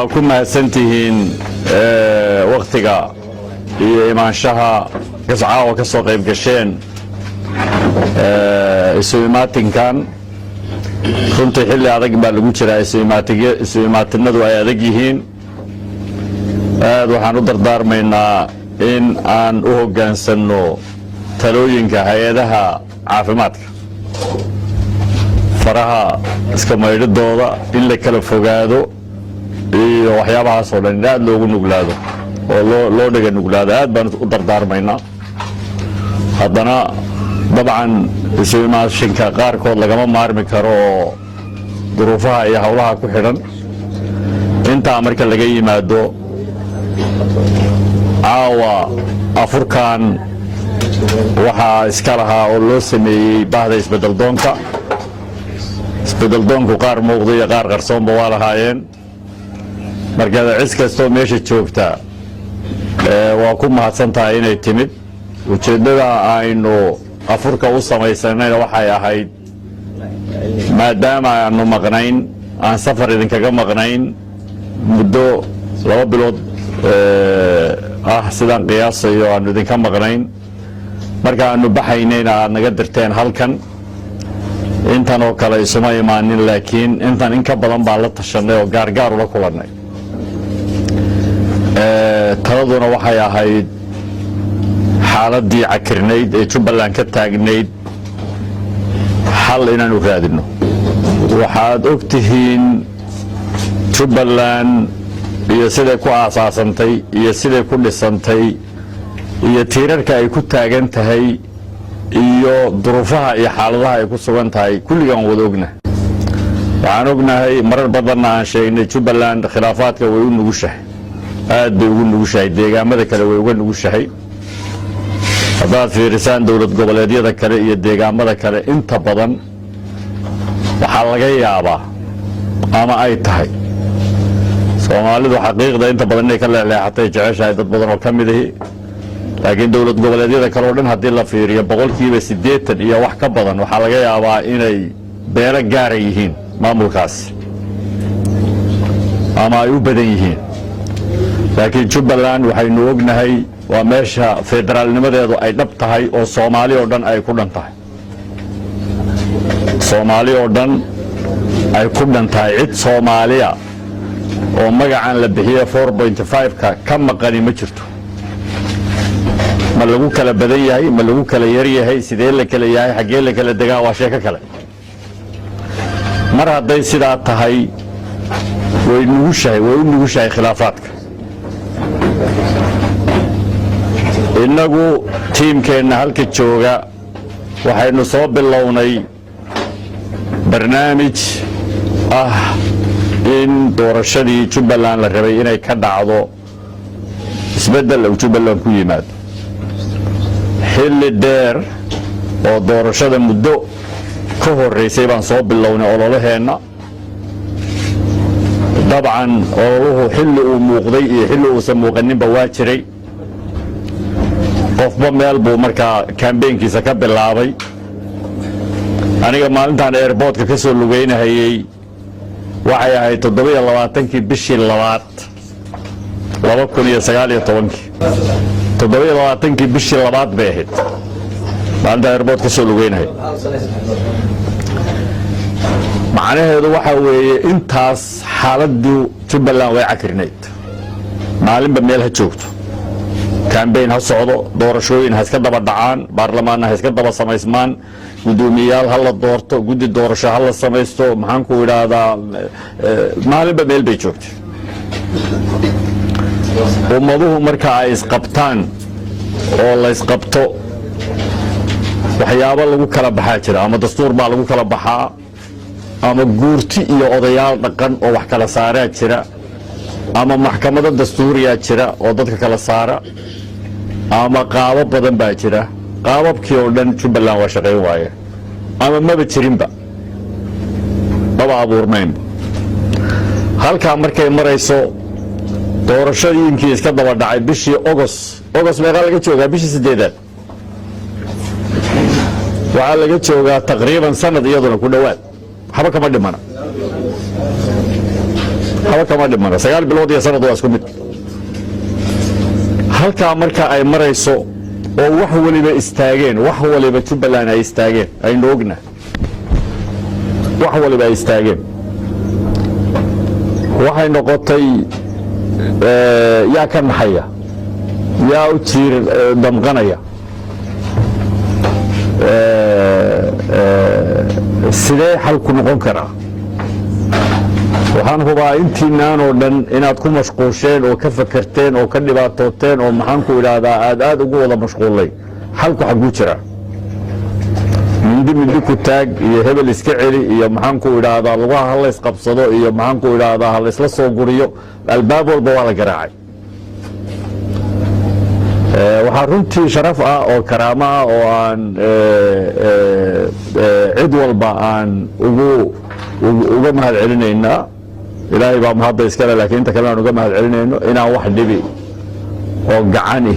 Waa ku mahadsantihiin wakhtiga iyo imaanshaha caawa ka soo qayb gasheen isu imaatinkan. Runtii xilli adag baa lagu jiraa, isu imaatinadu ay adag yihiin. Aad waxaan u dardaarmaynaa in aan u hoggaansanno talooyinka hay-adaha caafimaadka, faraha iska maydhidooda, in la kala fogaado iyo waxyaabahaas oo dhan, in aad loogu nuglaado oo loo dhega nuglaado aad baan u dardaarmaynaa. Haddana dabcan isu imaashinka qaarkood lagama maarmi karo oo duruufaha iyo howlaha ku xidhan. Intaa marka laga yimaado, caawa afurkan waxaa iska lahaa oo loo sameeyey bahda isbeddeldoonka. Isbeddeldoonku qaar muuqda iyo qaar qarsoonba waa lahaayeen. Marka cid kastoo meesha joogta waa ku mahadsan tahay inay timid. Ujeeddada aynu afurka u samaysanayna waxay ahayd, maadaama aanu maqnayn, aan safar idinkaga maqnayn muddo 2 bilood ah sidaan qiyaasayo aanu idinka maqnayn, marka aanu baxaynayna aad naga dirteen halkan. Intan oo kale isuma imaanin, laakiin intan in ka badan baan la tashanay oo gaargaar ula kulannay. Taladuna waxay ahayd xaaladdii cakirnayd ee Jubbaland ka taagnayd xal inaanu raadinno. Waxaad og tihiin Jubbaland iyo siday ku aasaasantay iyo siday ku dhisantay iyo tiirarka ay ku taagan tahay iyo duruufaha iyo xaaladaha ay ku sugan tahay. Kulligaan wada ognahay. Waxaan ognahay, marar badanna aan sheegnay, Jubbaland khilaafaadka way u nugushahay, aad bay ugu nugushahay, deegaamada kale way uga nugushahay. Haddaad fiirisaan dowlad goboleedyada kale iyo deegaamada kale, inta badan waxaa laga yaabaa ama ay tahay Soomaalidu xaqiiqda inta badan inay ka leexleexatay jeceshahay dad badan oo ka mid ahi, laakiin dowlad goboleedyada kale oo dhan haddii la fiiriyo, 80% iyo wax ka badan waxaa laga yaabaa inay beelo gaara yihiin maamulkaasi ama ay u badan yihiin. Laakiin Jubbaland waxaynu ognahay waa meesha federaalnimadeedu ay dhab tahay oo Soomaali oo dhan ay ku dhan tahay, Soomaali oo dhan ay ku dhan tahay. Cid Soomaaliya oo magacan la bixiye 4.5-ka ka maqani ma jirto. Ma lagu kala badan yahay, ma lagu kala yar yahay, sidee la kala yahay, xaggee la kala degaa, waa sheeko kale. Mar hadday sidaa tahay, way nugushahay, way u nugushahay khilaafaadka. Innagu tiimkeenna halka jooga waxaynu soo bilownay barnaamij ah in doorashadii Jubbaland la rabay inay ka dhacdo, isbeddel uu Jubbaland ku yimaado. Xilli dheer oo doorashada muddo ka horraysay baan soo bilownay ololaheenna. Dabcan ololuhu xilli uu muuqday iyo xilli uusan muuqaninba waa jiray. Qofba meel buu markaa kambeynkiisa ka bilaabay. Aniga maalintaan airportka ka soo lugeynahayey waxay ahayd 27-kii bishii labaad 2019-kii. 27-kii bishii labaad bay ahayd maalintaan airport ka soo lugeynahay. Macnaheedu waxaa weeye intaas xaaladdu Jubbaland way cakirnayd. Maalinba meel ha joogto, kambeyn ha socdo, doorashooyin ha iska daba dhacaan, baarlamaanna ha iska daba samaysmaan, guddoomiyeyaal ha la doorto, guddi doorasho ha la samaysto, maxaan ku idhaahdaa, maalinba meel bay joogtay. Ummaduhu marka ay isqabtaan oo la isqabto, waxyaabo lagu kala baxaa jira. Ama dastuur baa lagu kala baxaa, ama guurti iyo odayaal dhaqan oo wax kala saaraa jira, ama maxkamado dastuuriyaa jira oo dadka kala saara, ama qaabo badan baa jira. Qaababkii oo dhan Jubbaland waa shaqayn waaye ama maba jirinba, maba abuurnaynba. Halkaa markay marayso, doorashooyinkii iska daba dhacay bishii Ogos. Ogos meeqaa laga joogaa? Bishii sideedaad waxaa laga joogaa taqriiban sanad iyaduna ku dhowaad, waxba kama dhimana. Haba kama dhimana. 9 bilood iyo sanad waa isku mid. Halkaa marka ay marayso oo wax waliba istaageen, wax waliba Jubbaland ay istaageen, aynu ogna wax waliba ay istaageen, waxay noqotay yaa ka naxaya, yaa u jiir damqanaya, sidee xalku noqon karaa? Waxaan hubaa intiinaan oo dhan inaad ku mashquusheen oo ka fakerteen oo ka dhibaatooteen oo, maxaan ku idhaahdaa, aad aad ugu wada mashquullay xalku xagguu jiraa. Mindi mindi ku taag iyo hebel iska celi iyo, maxaan ku idhaahdaa, lugaha ha lays qabsado iyo, maxaan ku idhaahdaa, ha laysla soo guriyo, albaab walba waa la garaacay. Waxaa runtii sharaf ah oo karaamo ah oo aan cid walba aan uga mahad celinaynaa, Ilaahay baa mahadda iskale, laakiin inta kale aan uga mahad celinayno, inaan wax dhibi oo gacani,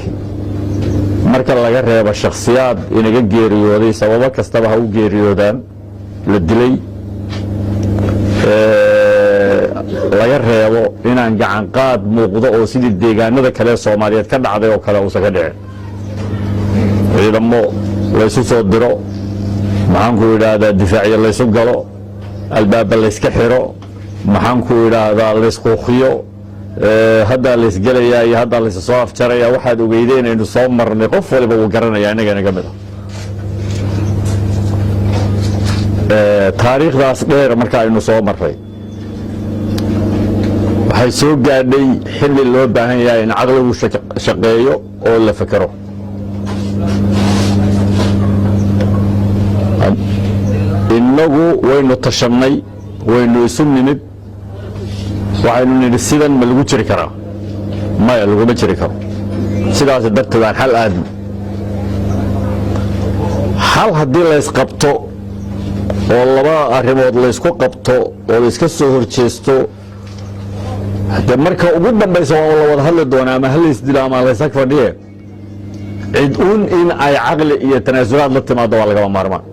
marka laga reebo shakhsiyaad inaga geeriyooday, sababo kastaba ha u geeriyoodaan, la dilay laga reebo, inaan gacan qaad muuqdo oo sidii deegaanada kale Soomaaliyeed ka dhacday oo kale uusan ka dhicin, ciidamo laysu soo diro, maxaan ku idhaahdaa, difaacyo laysu galo, albaaba layska xiro, maxaan ku idhaahdaa, laysquuqiyo, haddaa laysgelayaa iyo haddaa laysa soo afjaraya. Waxaad ogeydeen aynu soo marnay, qof waliba wuu garanaya innaga inaga mid ah. Taariikhdaas dheer marka aynu soo marray, waxay soo gaadhay xilli loo baahan yahay in caqligu shaqeeyo oo la fekero. Innagu waynu tashannay, waynu isu nimid, waxaynu nidhi: sidan ma lagu jiri karaa? Maya, laguma jiri karo. Sidaas darteed aan xal aadno. Xal haddii laysqabto oo laba arrimood laysku qabto oo layska soo horjeesto, de marka ugu dambaysa waa la wada hadli doonaa, ama halaysdilo ama laysag fadhiye. Cid un in ay caqli iyo tanaasulaad la timaado waa lagama maarmaan.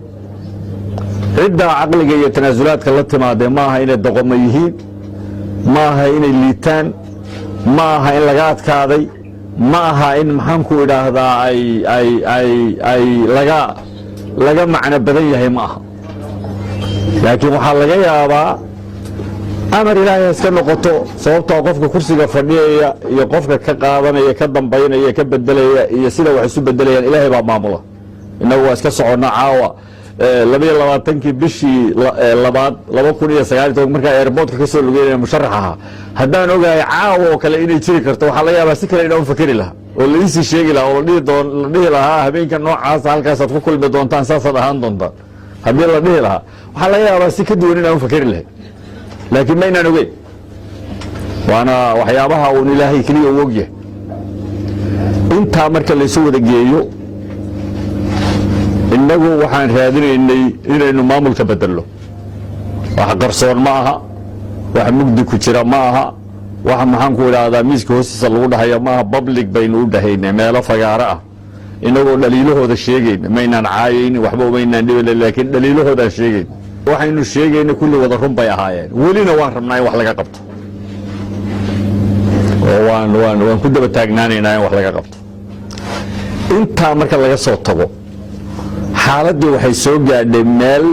Ciddaa caqliga iyo tanaasulaadka la timaadee ma aha inay doqomo yihiin, ma aha inay liitaan, ma aha in laga adkaaday, ma aha in, maxaan ku idhaahdaa, ay laga macno badan yahay, ma aha. Laakiin waxaa laga yaabaa amar Ilaahay iska noqoto, sababtoo qofka kursiga fadhiyaya iyo qofka ka qaadanaya, ka dambaynaya, ka bedelaya iyo sida wax isu bedelayaan Ilaahay baa maamula. Innagu waa iska soconnaa. Caawa 22-kii bishii labaad 2019 markaa airportka ka soo lugeynaya musharax ahaa, haddaan ogahay caawa oo kale inay jiri karto, waxaa laga yaabaa si kale inaan u fakeri lahaa oo la iisii sheegi lahaa oo la dhihi lahaa habeenka noocaasa halkaasaad ku kulmi doontaan, saasaad ahaan doontaan haddii la dhihi lahaa, waxaa laga yaabaa si ka duwan inaan u fakeri lahay. Laakiin ma inaan ogeyn, waana waxyaabaha uun Ilaahay keliya u ogyahay. Intaa marka laysu wada geeyo, innagu waxaan raadinaynay inaynu maamulka bedelno. Wax qarsoon ma aha, wax mugdi ku jira ma aha, wax, maxaan ku idhaahdaa, miiska hoostiisa lagu dhahaya ma aha. Public baynu u dhahaynay, meelo fagaaro ah, inagoo dhaliilahooda sheegayna. Maynaan caayaynin, waxba umaynaan dhibayna, laakiin dhaliilahoodaan sheegayna. Waxaynu sheegayna kulli wada run bay ahaayeen. Welina waan rabnaa in wax laga qabto oo waan ku daba taagnaanaynaa in wax laga qabto. Intaa marka laga soo tago, xaaladdii waxay soo gaadhay meel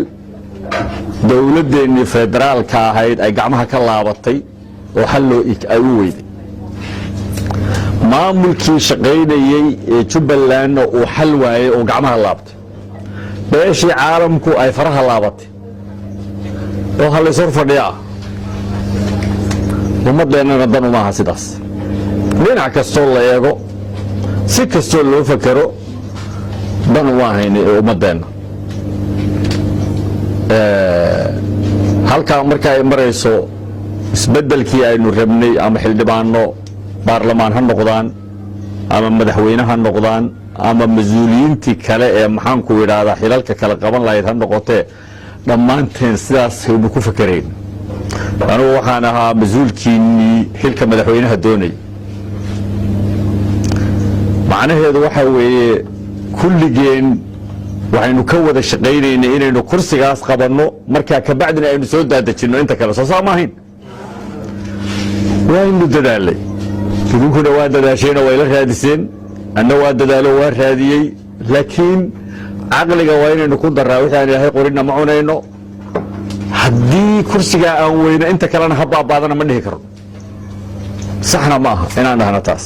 dowladdeennii federaalka ahayd ay gacmaha ka laabatay oo xal loo ay u weyday, maamulkii shaqaynayey ee Jubbalandna uu xal waayey oo gacmaha laabtay, beeshii caalamku ay faraha laabatay oo halays hor fadhiya ah. Ummaddeennana dan uma aha sidaas. Dhinac kastoo la eego, si kastoo loo fakero, dan uma ahayn ummaddeenna. Halkaa marka ay marayso, isbeddelkii aynu rabnay, ama xildhibaano baarlamaan ha noqdaan ama madaxweyne ha noqdaan ama mas-uuliyiintii kale ee, maxaanku idhaahdaa, xilalka kale qaban lahayd ha noqotee, dhammaanteen sidaasaynu ku fakerayn. Anugu waxaan ahaa mas-uulkiinnii xilka madaxweynaha doonay. Macnaheedu waxaa weeye kulligeen waxaynu ka wada shaqaynaynay inaynu kursigaas qabanno, markaa kabacdina aynu soo daadejinno inta kale. Soo saa ma ahayn? Waynu dadaalay, idinkuna waa dadaasheenoo way la raadiseen, anna waa dadaalo, waa raadiyey, laakiin caqliga waa inaynu ku daraa. Wixii aan Ilaahay qorinna ma cunayno. Haddii kursigaa aan weyno, inta kalena ha baabaadana ma dhihi karno, saxna ma aha inaan dhahno taas.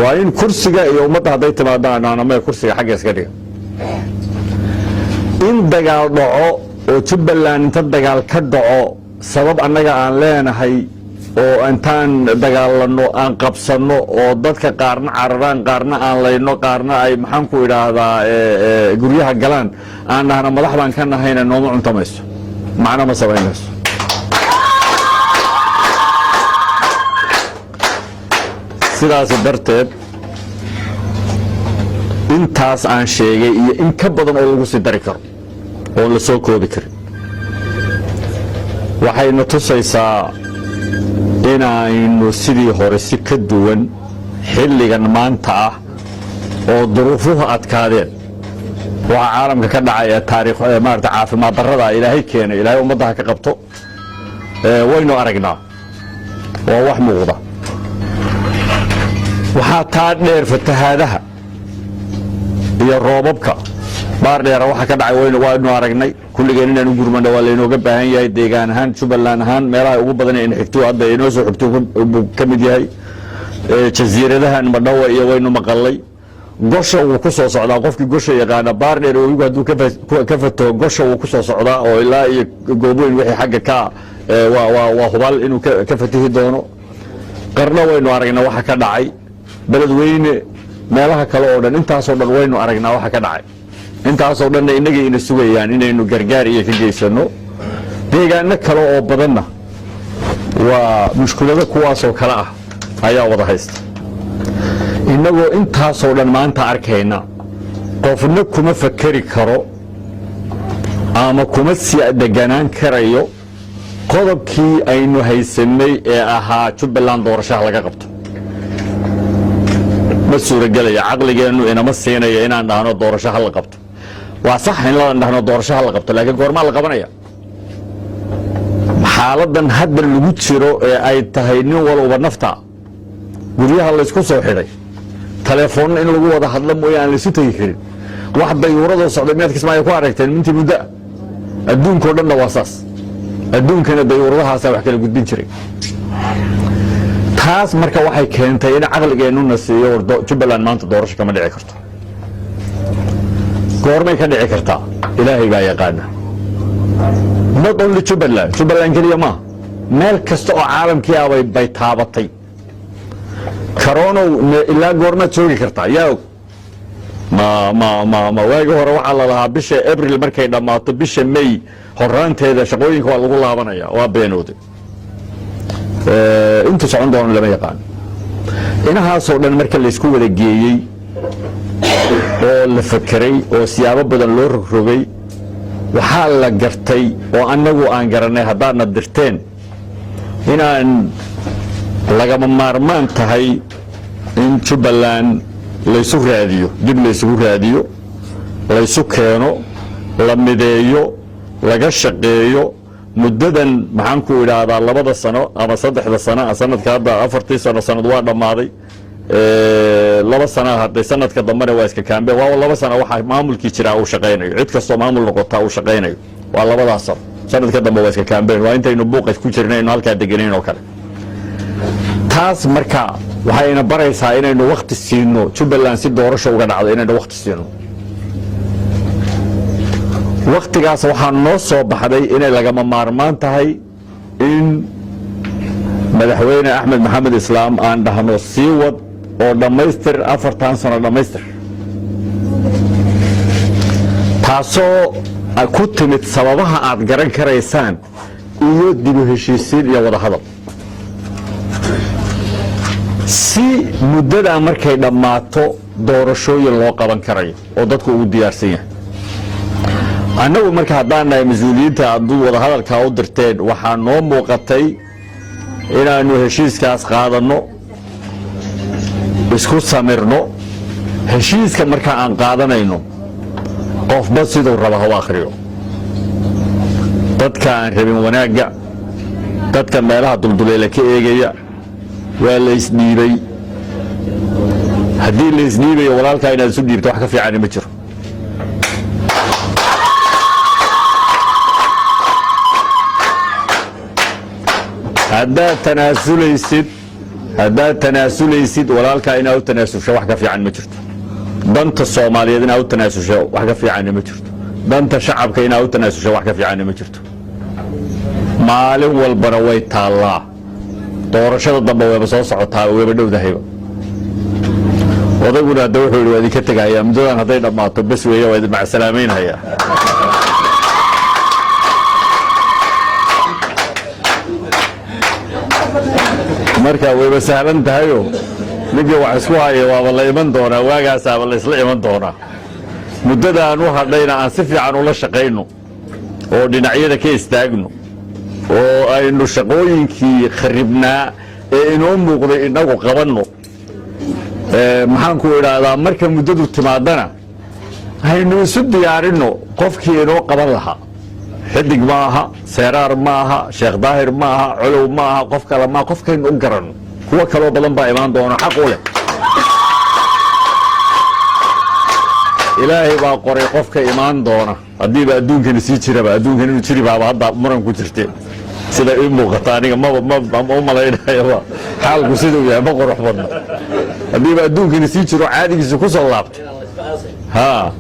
Waa in kursiga iyo ummadda hadday timaadaan dhahno maya, kursiga xagga iska dhiga. In dagaal dhaco oo Jubbaland inta dagaal ka dhaco, sabab annaga aan leenahay oo intaan dagaalanno aan qabsanno oo dadka qaarna cararaan, qaarna aan layno, qaarna ay, maxaan ku idhaahdaa, guryaha galaan, aan dhahno madax baan ka nahayna, nooma cuntamayso, macno ma samaynayso. Sidaas darteed intaas aan sheegay iyo in ka badan oo lagu sii dari karo oon la soo koobi karin waxayna tusaysaa inaynu sidii hore si ka duwan xilligan maanta ah oo duruufuhu adkaadeen, waxa caalamka ka dhacay ee taariikh maarata caafimaad darrada Ilaahay keenay, Ilaahay ummaddaha ka qabto, waynu aragnaa, waa wax muuqda. Waxaa taa dheer fatahaadaha iyo roobabka. Baardheera waxa ka dhacay waynu aragnay. Kulligeen inaan u gurmano waa laynooga baahan yahay. Deegaan ahaan, Jubbaland ahaan, meelaha ugu badan ee xigto hadda inoo soo xigto buu ka mid yahay. Jasiiradahan Madhawa iyo waynu maqalay. Gosha wuu ku soo socdaa. Qofkii gosha yaqaana, Baardheer webigu hadduu ka fataho, gosha wuu ku soo socdaa oo ilaa iyo Goobweyn wixii xagga ka waa hubaal inuu ka fatihi doono. Qarno waynu aragnaa waxa ka dhacay, Beledweyne, meelaha kale oo dhan. Intaasoo dhan waynu aragnaa waxa ka dhacay. Intaasoo dhanna innagay ina sugayaan inaynu gargaar iyo ka geysano. Deegaano kale oo badanna waa mushkulado kuwaasoo kale ah ayaa wada haysta. Innagoo intaasoo dhan maanta arkayna, qofna kuma fakeri karo ama kuma sii deganaan karayo qodobkii aynu haysanay ee ahaa Jubbaland doorashaha laga qabto. Ma suuragelaya, caqligeennu inama siinaya inaan dhahno doorasho ha la qabto. Waa sax in la dhahno doorasho ha la qabto, laakiin goormaa la qabanaya? Xaaladan hadda lagu jiro ee ay tahay nin walba nafta, guryaha laysku soo xidhay, telefoonna in lagu wada hadlo mooye aan laysu tegi karin, wax dayuuradoo socday miyaad Kismaayo ku aragteen intii muddo ah? Adduunkao dhanna waa saas. Adduunkana dayuuradahaasaa wax kala gudbin jiray. Taas marka waxay keentay in caqligeennuna siiyo war Jubbaland maanta doorasho kama dhici karto. Goormay ka dhici kartaa? Ilaahay baa yaqaana. Not only Jubbaland, Jubbaland keliya maaha, meel kasta oo caalamkii ah bay taabatay. Karonow ilaa goormaad joogi kartaa? Yaa og? Ma waagi hore waxaa la lahaa bisha Abril markay dhammaato, bisha May horaanteeda shaqooyinka waa lagu laabanaya. Waa beenooday. Intu socon doono lama yaqaan. Inahaasoo dhan marka laysku wada geeyey oo la fakeray oo siyaabo badan loo rogrogay, waxaa la gartay oo annagu aan garannay haddaadna dirteen inaan lagama maarmaan tahay in Jubbaland laysu raadiyo, dib laysugu raadiyo, laysu keeno, la mideeyo, laga shaqeeyo muddadan, maxaan ku idhaahdaa, 2da sano ama 3da sano. Sanadka hadda 4tii sano sanad waa dhammaaday, 2 sana hadday, sanadka dambena waa iska kaambe. Waa 2 sano waxaa maamulkii jiraa uu shaqaynayo, cid kastoo maamul noqotaa uu shaqaynayo waa labadaas sano. Sanadka dambe waa iska kaambeyn, waa intaynu buuqa ku jirnayno halkaa deganayn oo kale. Taas marka waxayna baraysaa inaynu wakti siino Jubbaland si doorasho uga dhacdo, inaynu wakti siino. Waktigaas waxaa noo soo baxday inay lagama maarmaan tahay in Madaxweyne Axmed Maxamed Islaam aan dhahno sii wad oo dhammaystir 4tan sano, dhammaystir. Taasoo ku timid sababaha aad garan karaysaan iyo dibu heshiisiin iyo wadahadal, si muddadaa markay dhammaato doorashooyin loo qaban karayo oo dadku ugu diyaarsan yahay. Annagu marka haddaan nahay mas-uuliyiinta hadduu wadahadalkaa u dirteen, waxaa noo muuqatay inaannu heshiiskaas qaadanno, isku samirno. Heshiiska marka aan qaadanayno, qofba siduu raba ha u akhriyo. Dadka aan rabin wanaagga Dadka meelaha dulduleela ka eegaya, waa la isdhiibay. Haddii la isdhiibayo, walaalkaa inaad isu dhiibto wax ka fiicani ma jiro. Haddaad tanaasulaysid, walaalkaa inaad u tanaasusho wax ka fiican ma jirto. Danta Soomaaliyeed inaad u tanaasusho wax ka fiicanna ma jirto. Danta shacabka inaad u tanaasusho wax ka fiicanna ma jirto. Maalin walbana way taallaa. Doorashada dambe wayba soo socotaa, wayba dhowdahayba. Odayguna hadda wuxuu yidhi waa idinka tegahayaa muddadan hadday dhammaato, bes weeye, waa idin macsalaameynhayaa. Marka wayba sahlan tahayo, ninkii wax isku haya waaba la iman doonaa, waagaasaaba la isla iman doonaa. Muddadaan u hadhayna aan si fiican ula shaqayno oo dhinacyada ka istaagno oo aynu shaqooyinkii kharibnaa ee inoo muuqday inagu qabanno. Maxaan ku idhaahdaa, marka muddadu timaadana aynu isu diyaarinno qofkii inoo qaban lahaa. Xidig ma aha, Seeraar ma aha, Sheekh Daahir ma aha, Colow ma aha, qof kale maaha. Qofkaynu u garanno, kuwo kaloo badan baa imaan doona, xaq u leh. Ilaahay baa qoray qofka imaan doona, haddiiba adduunkani sii jiraba. Adduunkan inuu jiri baaba hadda muran ku jirte, sida ii muuqata aniga. Maba ma u malaynayaba, xaalku siduu yahay ma qurux badna. Haddiiba adduunkani sii jiro, caadigiisa ku soo laabto, ha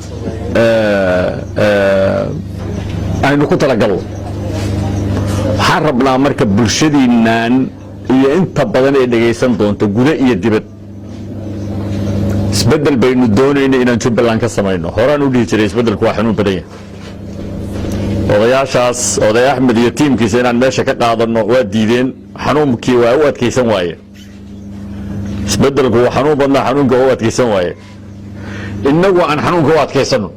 aynu ku talagalno. Waxaan rabnaa marka bulshadiinnan iyo inta badan ee dhegaysan doonta, guda iyo dibad, isbeddel baynu doonayna inaan Jubbaland ka samayno. Horaan u dhihi jiray, isbeddelku waa xanuun badan yahay. Odayaashaas, oday Axmed iyo tiimkiisa, inaan meesha ka qaadanno waa diideen. Xanuunkii waa u adkaysan waaye. Isbeddelku waa xanuun badnaa, xanuunka waa u adkaysan waaye. Innagu aan xanuunka u adkaysanno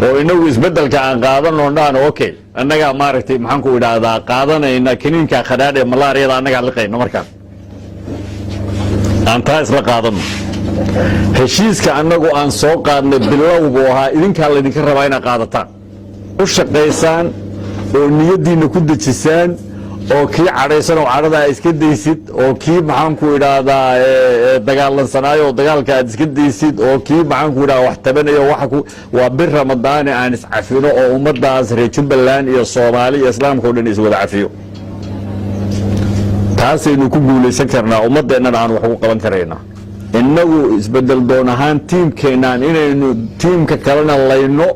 oo inagu isbeddelka aan qaadano, dhaan okay, annagaa maaragtay, maxaan ku idhaahdaa, qaadanayna kiniinka khadhaadh ee malaariyada, annagaa liqayno. Markaan aan taa isla qaadano, heshiiska annagu aan soo qaadnay bilow buu ahaa. Idinkaa laydinka rabaa inaad qaadataan, u shaqaysaan oo niyaddiinna ku dejisaan, oo kii cadhaysan oo cadhada aad iska daysid, oo kii, maxaan ku idhaahdaa, dagaalansanaayo oo dagaalka aad iska daysid, oo kii, maxaan ku idhahdaa, wax tabanayo waxa ku waa bir Ramadaane aan iscafino oo ummaddaas reer Jubbaland iyo Soomaali iyo Islaamka o dhan iswada cafiyo. Taasaynu ku guulaysan karnaa, ummaddeennana aan wax ugu qaban karaynaa. Innagu isbedel doon ahaan tiimkeennaan inaynu tiimka kalena layno,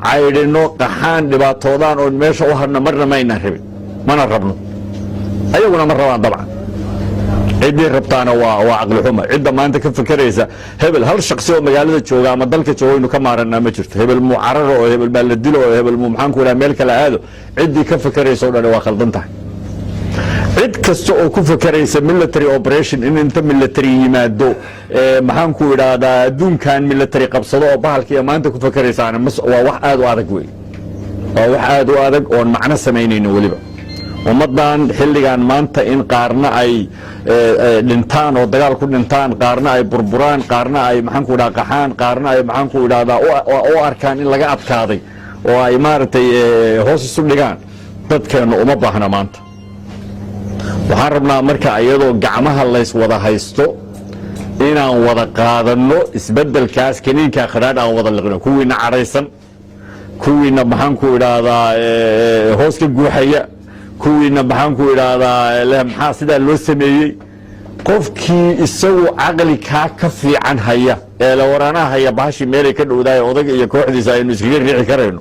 caydhino, qaxaan, dhibaatoodaan oon meesha u hadhno marna maynaan rabin, mana rabno, ayaguna ma rabaan. Dabcan ciddii rabtaana waa caqli xuma. Cidda maanta ka fekeraysa hebel, hal shaksi oo magaalada jooga ama dalka jooga waynu ka maaranaa ma jirto. Hebel muu cararo oo hebel baa la dilo oo hebel muu, maxaan ku idhaha, meel kale aado, ciddii ka fekeraysa o dhan waa khaldan tahay. Cid kasta oo ku fekeraysa military operation, in inta military yimaado, maxaan ku idhaahdaa, adduunkan military qabsado oo bahalkiiya maanta ku fekeraysaana, waa wax aad u adag wey. Waa wax aad u adag oon macno samaynaynin. Weliba ummaddan xilligan maanta in qaarna ay dhintaan oo dagaal ku dhintaan, qaarna ay burburaan, qaarna ay, maxaan ku idhaha, qaxaan, qaarna ay, maxaan ku idhahdaa, u arkaan in laga adkaaday oo ay maaragtay hoos isu dhigaan, dadkeennu uma baahna maanta. Waxaan rabnaa marka iyadoo gacmaha lays wada haysto inaan wada qaadanno isbeddelkaas, kaniinkaa khadhaadh aan wada liqno. Kuwiina cadhaysan, kuwiina, maxaan ku idhaahdaa, hoos ka guuxaya, kuwiina, maxaan ku idhaahdaa, leh maxaa sidaa loo sameeyey, qofkii isagu caqli kaa ka fiican haya ee la waraanaha haya, bahashii meelay ka dhowdaay odaga iyo kooxdiisa aynu iskaga riixi karayno,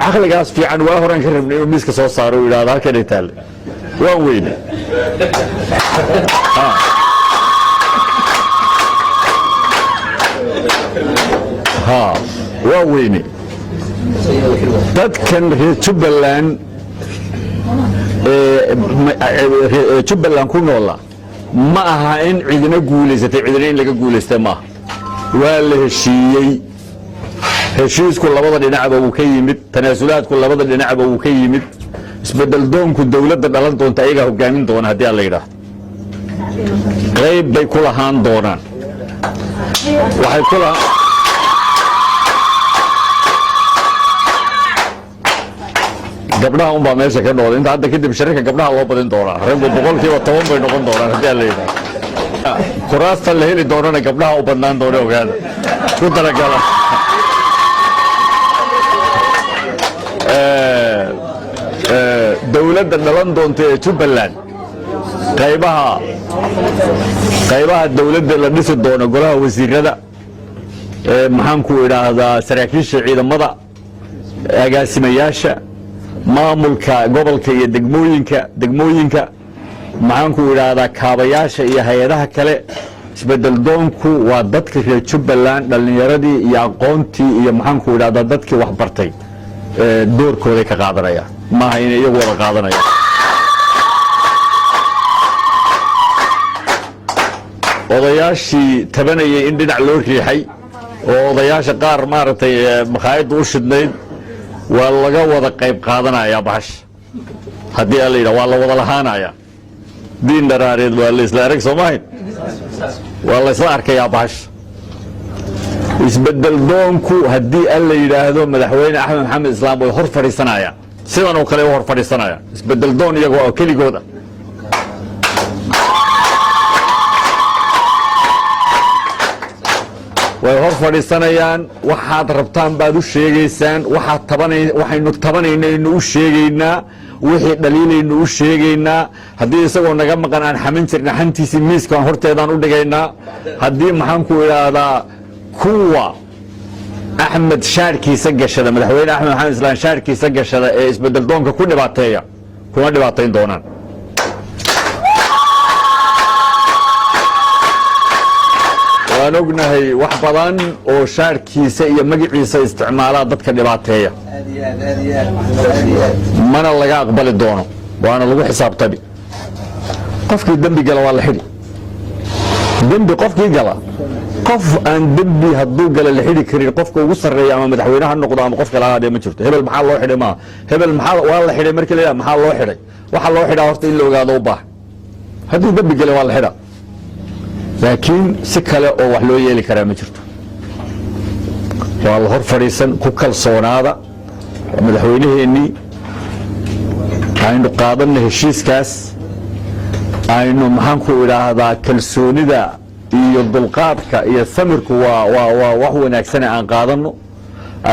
caqligaas fiican waa horaan ka rabnay inuu miiska soo saaro u yidhahdo halkanay taalle, waan weyne. Ha, waa weyne. Dadkan reer Jubbaland ee Jubbaland ku noola, ma aha in cidina guulaysatay, cidina in laga guulaystay maaha. Waa la heshiiyey. Heshiisku labada dhinacba wuu ka yimid, tanaasulaadku labada dhinacba wuu ka yimid. Isbedel doonku dowladda dhalan doonta ayagaa hogaamin doona haddii aan la yidhaahdo. Qayb bay ku lahaan doonaan. Waxay ku lahaan Gabdhaha unbaa meesha ka noqday. Inta hadda kadib shirarka gabdhaha loo badin doonaa, raggu 10% bay noqon doonaan haddii aan la yidhahdo. Kuraasta la heli doonana gabdhaha u badnaan doona, ogaada, ku talagala. Dowladda dhalan doonta ee Jubbaland, qaybaha dowladda la dhisi doono, golaha wasiirada, maxaanku idhaahdaa, saraakiisha ciidamada, agaasimayaasha, maamulka gobolka iyo degmooyinka, maxaanku idhaahdaa, kaabayaasha iyo hay-adaha kale, isbedel doonku waa dadka reer Jubbaland, dhallinyaradii iyo aqoontii iyo, maxaanku idhahdaa, dadkii waxbartay doorkooday ka qaadanayaan, maaha inay iyagu wada qaadanayaan. Odayaashii tabanayay in dhinac loo riixay oo odayaasha qaar maaragtay makhaayadda u shidnayd, waa laga wada qayb qaadanayaa bahasha haddii alla yidhah, waa la wada lahaanaya. Diin dharaareed waa la isla arag, soo maahayn? Waa la isla arkayaa bahasha. Isbedel doonku haddii alla yidhaahdo Madaxweyne Axmed Maxamed Islaam way hor fadhiisanayaan, sidan oo kale u hor fadhiisanayaan, isbedel doon iyagoo oo keligooda way hor fadhiisanayaan. Waxaad rabtaan baad u sheegaysaan, waxaad tabana, waxaynu tabanaynaynu u sheegaynaa, wixii dhaliilaynu u sheegaynaa. Haddii isagoo naga maqan aan xamin jirna, xantiisii miiskaan horteedaan u dhigaynaa. Haddii, maxaanku idhaahdaa, kuwa Axmed shaarkiisa gashada, Madaxweyne Axmed Maxamed Islaan shaarkiisa gashada ee isbedel doonka ku dhibaateeya, kuma dhibaatayn doonaan. Waan ognahay wax badan oo shaarkiisa iyo magaciisa isticmaalaa dadka dhibaateeya, mana laga aqbali doono, waana lagu xisaabtami. Qofkii dembi gala waa la xidhi. Dembi qofkii gala, qof aan dembi hadduu gala la xidhi karin, qofka ugu sarreeya ama madaxweyne ha noqdo ama qof kale ha ahaadee, ma jirto. Hebel maxaa loo xidhay maaha, hebel maxaa waa la xidhay markii la yidhaha, maxaa loo xidhay? Waxaa loo xidhaa horta in la ogaado u baahan. Hadduu dembi gala waa la xidhaa, laakiin si kale oo wax loo yeeli karaa ma jirto. Waa la hor fadhiisan. Ku kalsoonaada madaxweynaheennii. Aynu qaadanna heshiiskaas, aynu, maxaanku idhaahdaa, kalsoonida iyo dulqaadka iyo samirku waa wax wanaagsane aan qaadanno.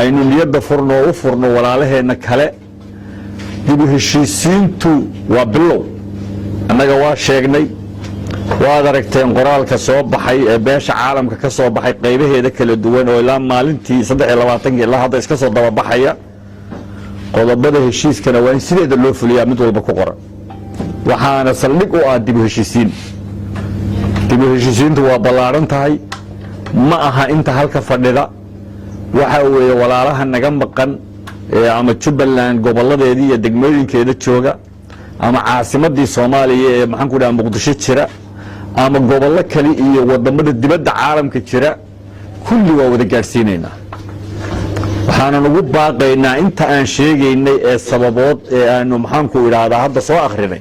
Aynu niyadda furno oo u furno walaalaheenna kale. Dib u heshiisiintu waa bilow. Annaga waa sheegnay, waad aragteen qoraalka soo baxay ee beesha caalamka ka soo baxay qaybaheeda kala duwan oo ilaa maalintii 23-kii ilaa hadda iska soo dababaxaya. Qodobada heshiiskana waa in sideeda loo fuliyaa, mid walba ku qoran. Waxaana saldhig u ah dib u heshiisiin. Dib u heshiisiintu waa ballaaran tahay, ma aha inta halka fadhida. Waxa weeye walaalaha naga maqan ee ama Jubbaland gobolladeedii iyo degmooyinkeeda jooga, ama caasimadii Soomaaliya ee, maxaan ku dhaha, Muqdisho jira, ama gobollo kale iyo wadamada dibadda caalamka jira, kulli waa wada gaadhsiinaynaa. Waxaanan ugu baaqaynaa inta aan sheegaynay ee sababood ee aanu, maxaanku idhaahdaa, hadda soo akhrinay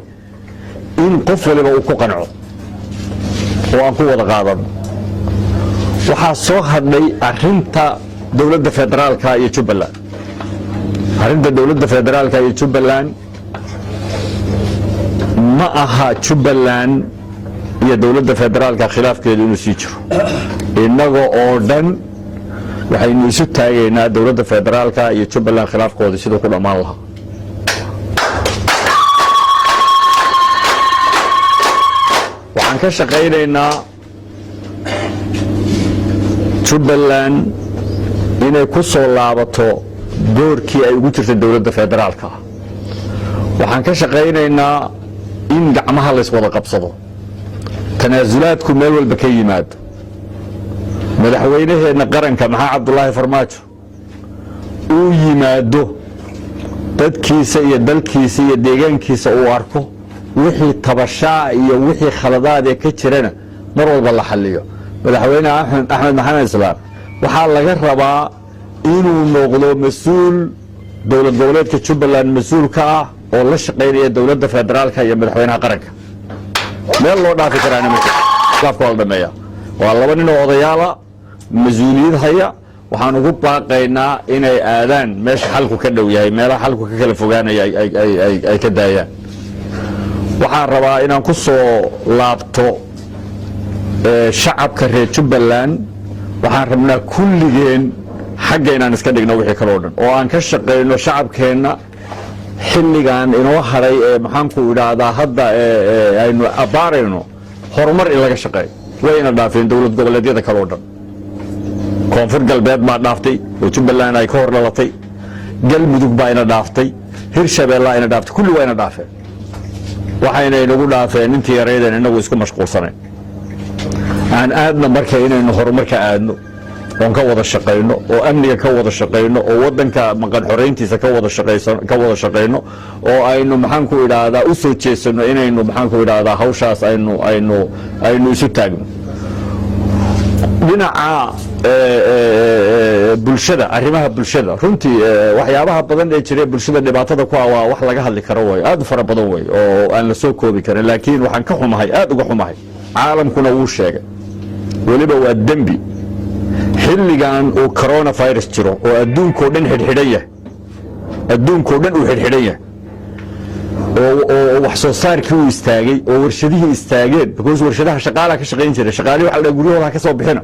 in qof waliba uu ku qanco oo aan ku wada qaadano. Waxaa soo hadhay arinta dowladda federaalka iyo Jubbaland. Arrinta dowladda federaalka iyo Jubbaland ma aha Jubbaland iyo dowladda federaalka khilaafkeedu inuu sii jiro. Innaga oo dhan waxaynu isu taagaynaa dowladda federaalka iyo Jubbaland khilaafkoodii siduu ku dhammaan lahaa. Waxaan ka shaqaynaynaa Jubbaland inay ku soo laabato doorkii ay ugu jirtay dowladda federaalka. Waxaan ka shaqaynaynaa in gacmaha layswada qabsado, tanaasulaadku meel walba ka yimaado, madaxweynaheenna qaranka Maxaa Cabdulaahi Farmaajo uu yimaado dadkiisa iyo dalkiisa iyo deegaankiisa, uu arko wixii tabashaa iyo wixii khaladaad ee ka jirana mar walba la xalliyo. Madaxweyne Axmed Maxamed Islaam waxaa laga rabaa inuu noqdo mas-uul dowlad goboleedka Jubbaland mas-uul ka ah oo la shaqaynaya dowladda federaalka iyo madaxweynaha qaranka. Meel loo dhaafi karaana ma jiro. Khilaafka waa la dhameeya. Waa laba nin oo odayaala mas-uuliyad haya. Waxaan ugu baaqaynaa inay aadaan meesha xalku ka dhow yahay, meelaha xalku ka kala fogaanaya ay ka daayaan. Waxaan rabaa inaan ku soo laabto shacabka reer Jubbaland. Waxaan rabnaa kulligeen xagga inaan iska dhigno wixii kaloo dhan oo aan ka shaqayno shacabkeenna xilligan inoo hadhay ee, maxaanku idhaahdaa, hadda aynu abbaarayno horumar in laga shaqeeyo. Wayna dhaafeen dowlad goboleedyada kaloo dhan. Koonfur Galbeed baa dhaaftay oo Jubbaland ay ka hor dhalatay, Galmudug baa ina dhaaftay, Hirshabeellaa ina dhaaftay, kulli waa ina dhaafeen. Waxayna inagu dhaafeen intii yaraydan inagu isku mashquulsanayn. Aan aadna marka inaynu horumarka aadno oon ka wada shaqayno oo amniga ka wada shaqayno oo waddanka maqan xorayntiisa ka wada shaqayno oo aynu, maxaanku idhaahdaa, u soo jeesano inaynu, maxaanku idhaahdaa, hawshaas aynu isu taagno. Dhinaca bulshada, arrimaha bulshada, runtii waxyaabaha badan ee jira bulshada dhibaatada ku ah waa wax laga hadli karo way aad u fara badan wey oo aan la soo koobi karin. Laakiin waxaan ka xumahay, aad uga xumahay, caalamkuna wuu sheegay weliba, waa dembi xilligan uu coronavirus jiro oo adduunkao dhan xidhxidhan yahay, adduunkao dhan uu xidhxidhan yahay oo wax soo saarkii uu istaagay oo warshadihii istaageen, because warshadaha shaqaalaa ka shaqayn jiray, shaqaalihii waxa la dhaha guryahooda ha ka soo bixina,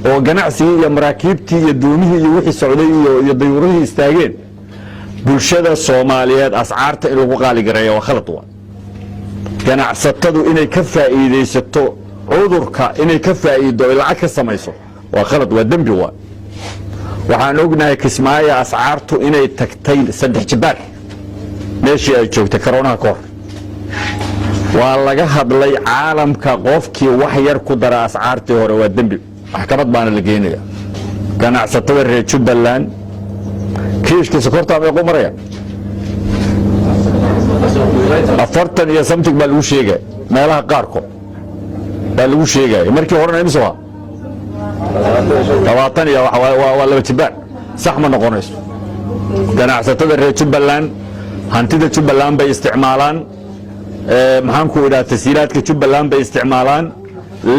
oo ganacsigii iyo maraakiibtii iyo doomihii iyo wixii socday iyo dayuuradihii istaageen, bulshada Soomaaliyeed ascaarta in lagu qaaligareeya waa khalad. Waa ganacsatadu inay ka faa'iidaysato cudurka, inay ka faa'iido ay lacag ka samayso waa khalad, waa dembi. Waa waxaan ognahay Kismaayo ascaartu inay tagtay 3 jibaar meeshii ay joogtay koroonaha ka hor. Waa laga hadlay caalamka, qofkii wax yar ku dara ascaartii hore waa dembi, maxkamad baana la geynaya. Ganacsatada reer Jubbaland, kiishkii sokortaa meequu maraya? 40 iyo something baa lagu sheegaya, meelaha qaarkood baa lagu sheegaya. Markii horena imisa waa 20 iyo waa 2 jibaar. Sax ma noqonayso. Ganacsatada reer Jubbaland hantida Jubbaland bay isticmaalaan, maxaan ku idhaha, tasiilaadka Jubbaland bay isticmaalaan,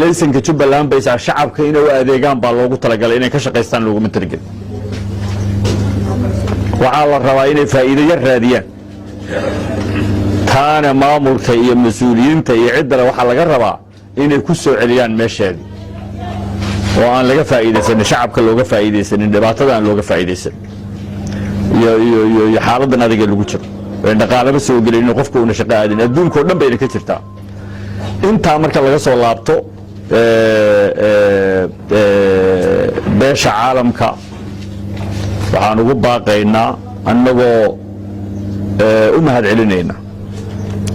laysanka Jubbaland bay, shacabka inay u adeegaan baa loogu talagalay, inay ka shaqaystaan looguma talagelin. Waxaa la rabaa inay faa'iido yar raadiyaan. Taana maamulka iyo mas-uuliyiinta iyo ciddale waxaa laga rabaa inay ku soo celiyaan meesheedii oo aan laga faa'iidaysanin, shacabka looga faa'iidaysanin, dhibaatada aan looga faa'iidaysan iyo xaaladan adiga lagu jiro een dhaqaalaba soo gelin, qofka una shaqo aadin. Adduunka oo dhan bayna ka jirtaa. Intaa marka laga soo laabto, beesha caalamka waxaan ugu baaqaynaa, annagoo u mahad celinayna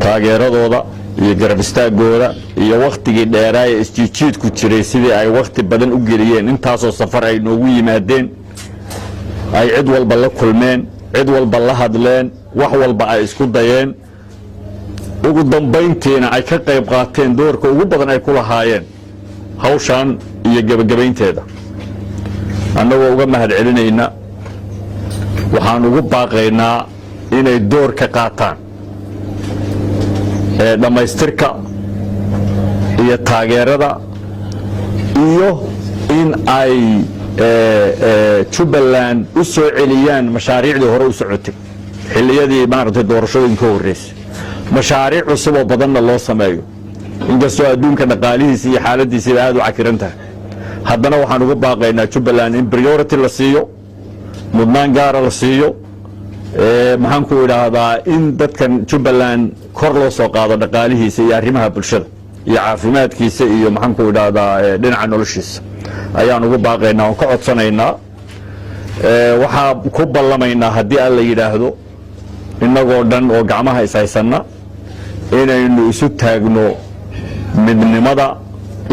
taageeradooda iyo garab istaagooda iyo wakhtigii dheeraaya isjiidjiidku jiray sidii ay wakhti badan u geliyeen, intaasoo safar ay noogu yimaadeen, ay cid walba la kulmeen, cid walba la hadleen, wax walba ay isku dayeen, ugu dambayntiina ay ka qayb qaateen, doorka ugu badan ay ku lahaayeen hawshan iyo gebagabaynteeda, annagoo uga mahad celinayna, waxaan ugu baaqaynaa inay door ka qaataan ee dhammaystirka iyo taageerada iyo in ay Jubbaland u soo celiyaan mashaariicdii hore u socotay xilliyadii, maaragtay, doorashooyinka ka horreysay, mashaariic cusub oo badanna loo sameeyo. Inkastoo adduunka dhaqaalihiisa iyo xaaladiisiiba aad u cakiran tahay, haddana waxaan ugu baaqaynaa Jubbaland in priority la siiyo, mudnaan gaara la siiyo, maxaan ku idhaahdaa, in dadkan Jubbaland kor loo soo qaado dhaqaalihiisa iyo arrimaha bulshada iyo caafimaadkiisa iyo, maxaan ku idhaahdaa, dhinaca noloshiisa ayaan ugu baaqaynaa oon ka codsanaynaa. Waxaa ku ballamaynaa, haddii Alla yidhaahdo, innagoo dhan oo gacmaha ishaysanna inaynu isu taagno midnimada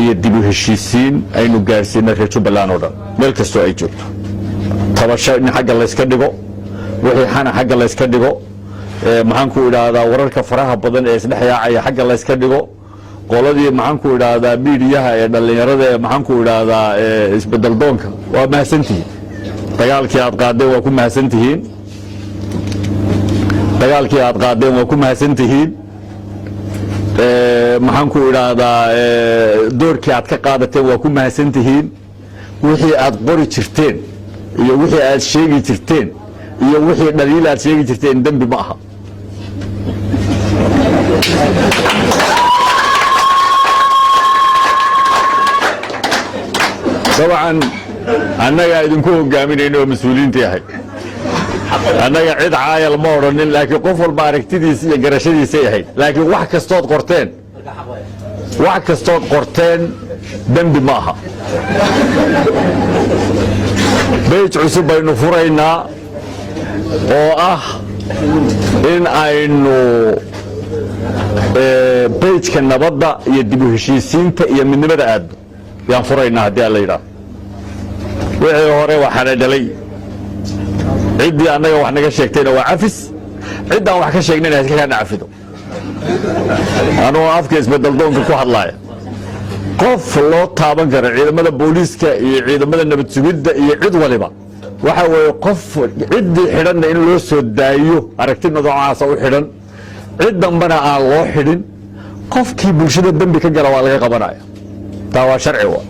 iyo dib u heshiisiin aynu gaadhsiino reer Jubbaland oo dhan meel kastoo ay joogto. Tabasho in xagga layska dhigo, wixii xana xagga layska dhigo, maxaan ku idhaahdaa, wararka faraha badan ee isdhex yaacaya xagga layska dhigo, qoladii, maxaan ku idhaahdaa, miidiyaha ee dhallinyarada ee, maxaan ku idhaahdaa, isbedel doonka, waa mahadsantihiin. Dagaalkii aad qaadeen waa ku mahadsantihiin. Dagaalkii aad qaadeen waa ku mahadsantihiin. Maxaan ku idhaahdaa, doorkii aad ka qaadateen waa ku mahadsantihiin. Wixii aad qori jirteen iyo wixii aad sheegi jirteen iyo wixii dhaliil aad sheegi jirteen dembi ma aha. Dabcan annagaa idinku hogaaminayna oo mas-uuliyiinta ahay. Annaga cid caayal ma odhanin, laakiin qof walba aragtidiisa iyo garashadiisay ahayd. Laakiin wax kastood qorteen, wax kastood qorteen dembi ma aha. Beyj cusub baynu furaynaa oo ah in aynu beyjka nabadda iyo dib u heshiisiinta iyo midnimada aadno yaan furaynaa haddii alla yidhaahdo. Wixii hore waxaana dhalay, ciddii annaga wax naga sheegtayna waa cafis, ciddaan wax ka sheegnayna iska kaana cafido. Anuu afka isbedeldoonka ku hadlaaya, qof loo taaban karo ciidamada booliiska iyo ciidamada nabad sugidda iyo cid waliba waxa weeye qof ciddii xidhanna in loo soo daayo, aragti noocaasa u xidhan, cid dambana aan loo xidhin. Qofkii bulshada dembi ka gala waa laga qabanaya, taa waa sharci wa,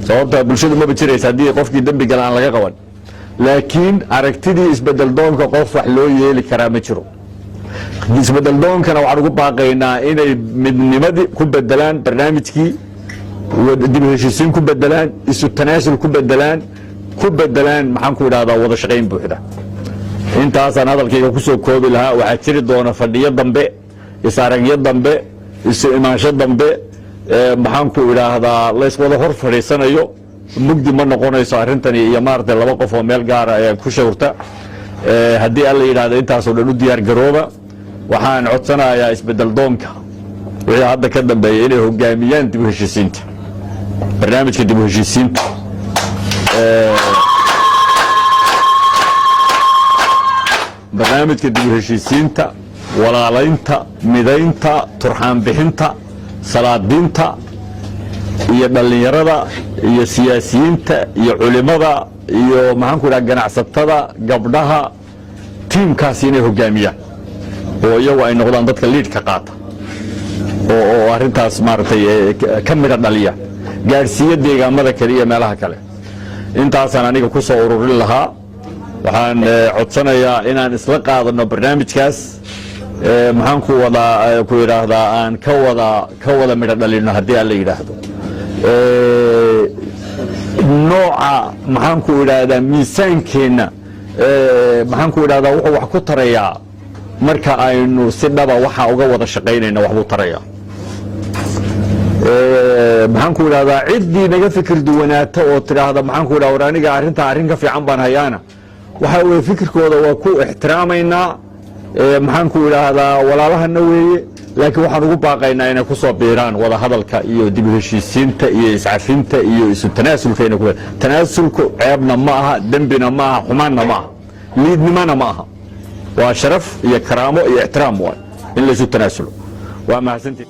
sababta bulshadu maba jiraysa haddii qofkii dembi gala aan laga qaban. Laakiin aragtidii isbedeldoonka qof wax loo yeeli karaa ma jiro. Isbedeldoonkana waxaan ugu baaqaynaa inay midnimadii ku bedelaan, barnaamijkii dib u heshiisiin ku bedelaan, isu tanaasul ku bedelaan, ku bedelaan, maxaan ku idhahdaa, wada shaqayn buuxda. Intaasaan hadalkayga ku soo koobi lahaa. Waxaa jiri doona fadhiyo dambe, is-aragyo dambe, isu imaansho dambe, maxaan ku idhaahdaa, layswada hor fadhiisanayo. Mugdi ma noqonayso arrintani iyo maaragtay laba qof oo meel gaara ayaa ku shawrta. Haddii alla yidhahdo, intaasoo dhan u diyaar garooba. Waxaan codsanayaa isbedel doonka wixii hadda ka dambeeya inay hogaamiyaan dib u heshiisiinta, barnaamijka dib u heshiisiinta, barnaamijka dib u heshiisiinta, walaalaynta, midaynta, turxaan bixinta, salaadiinta iyo dhallinyarada iyo siyaasiyiinta iyo culimada iyo, maxaan ku idhaha, ganacsatada, gabdhaha, tiimkaasi inay hogaamiyaan oo iyagu ay noqdaan dadka lead-ka qaata oo arrintaas maaragtay ka midha dhaliya, gaadhsiiya deegaamada kale iyo meelaha kale. Intaasaan aniga ku soo ururin lahaa. Waxaan codsanayaa inaan isla qaadano barnaamijkaas, maxaan ku wadaa, ku idhaahdaa, aan ka wada midho dhalino haddii aan la yidhaahdo. Nooca, maxaan ku idhaahdaa, miisaankeenna, maxaan ku idhahdaa, wuxuu wax ku tarayaa marka aynu si dhaba waxa uga wada shaqaynayna, waxbuu tarayaa. Maxaan ku idhahdaa, ciddii naga fikir duwanaata oo tidhaahda, maxaan ku idhahda, war aniga arrintaa arrin ka fiican baan hayaana, waxa weye fikirkooda waa ku ixtiraamaynaa, maxaan ku idhaahdaa, walaalahana weeye. Laakiin waxaan ugu baaqaynaa inay ku soo biiraan wada hadalka iyo dib u heshiisiinta iyo iscafinta iyo isu tanaasulka. Inay ku tanaasulku ceebna ma aha, dembina ma aha, xumaanna ma aha, liidnimana ma aha. Waa sharaf iyo karaamo iyo ixtiraam waay in laysu tanaasulo. Waa mahadsantii.